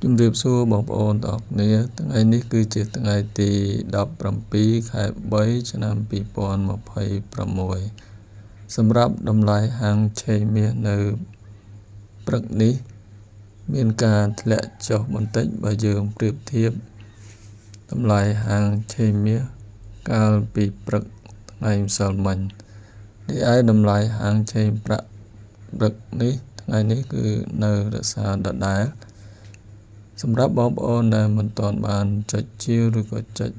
ជំរាបសួរបងប្អូនទាំងអស់គ្នាថ្ងៃនេះគឺជាថ្ងៃទី17ខែ3ឆ្នាំ2026សម្រាប់តម្លៃហាងឆេងមាសនៅព្រឹកនេះមានការធ្លាក់ចុះបន្តិចបើយើងប្រៀបធៀបតម្លៃហាងឆេងមាសកាលពីព្រឹកថ្ងៃម្សិលមិញរីឯតម្លៃហាងឆេងប្រាក់ព្រឹកនេះថ្ងៃនេះគឺនៅរក្សាដដែលសម្រាប់បងប្អូនដែលមិនទាន់បានចុចជាវឬក៏ចុច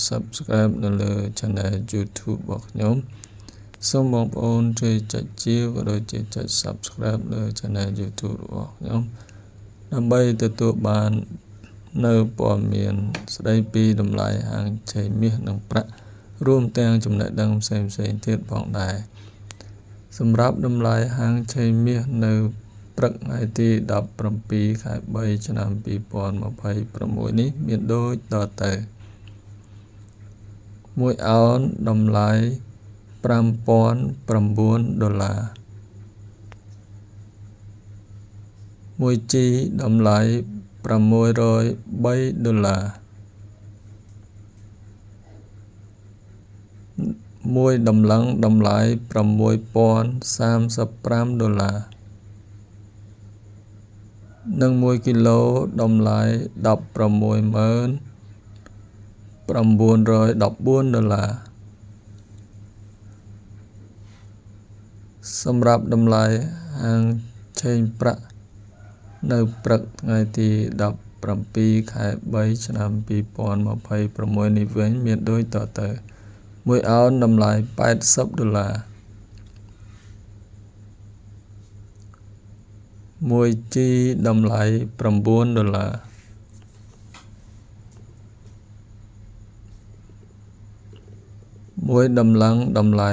Subscribe នៅលើ Channel YouTube របស់ខ្ញុំសូមបងប្អូនជួយចុចជាវក៏ដូចជាចុច Subscribe លើ Channel YouTube របស់ខ្ញុំដើម្បីទទួលបាននៅព័ត៌មានស្ដីពីតម្លៃហាងឆេងមាសនិងប្រាក់រួមទាំងចំណេះដឹងផ្សេងៗទៀតផងដែរសម្រាប់តម្លៃហាងឆេងមាសនៅព្រឹកថ្ងៃទី17ខែ3ឆ្នាំ2026នេះមានដូចតទៅ1អោនតម្លៃ5009ដុល្លារ1ជីតម្លៃ603ដុល្លារមួយតម្លឹងតម្លៃ6035ដុល្លារនិង1គីឡូតម្លៃ169,914ដុល្លារសម្រាប់តម្លៃហាងឆេងប្រាក់នៅព្រឹកថ្ងៃទី17ខែ3ឆ្នាំ2026នេះវិញមានដូចតទៅ1អោនតម្លៃ80ដុល្លារ1ជីតម្លៃ9ដុល្លារមួយតម្លឹងតម្លៃ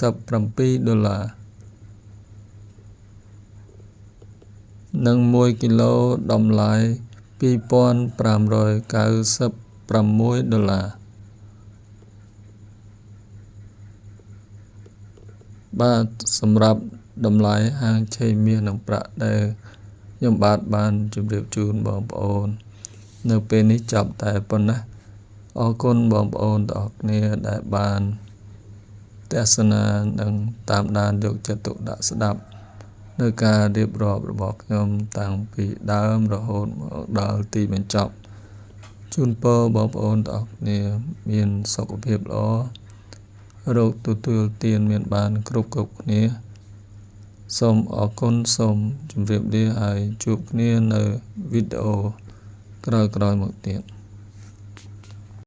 97ដុល្លារនិង1គីឡូតម្លៃ2596ដុល្លារបាទសម្រាប់តម្លៃហាងឆេងមាសនិងប្រាក់ដែលខ្ញុំបាទបានជម្រាបជូនបងប្អូននៅពេលនេះចប់តែប៉ុណ្ណេះអរគុណបងប្អូនទាំងអស់គ្នាដែលបានទស្សនានិងតាមដានយកចិត្តទុកដាក់ស្ដាប់នៅការរៀបរាប់របស់ខ្ញុំតាំងពីដើមរហូតមកដល់ទីបញ្ចប់ជូនពរបងប្អូនទាំងអស់គ្នាមានសុខភាពល្អរកទទួលទានមានបានគ្រប់គ្នាសូមអរគុណសូមជម្រាបលាហើយជួបគ្នានៅវីដេអូក្រោយៗមកទៀត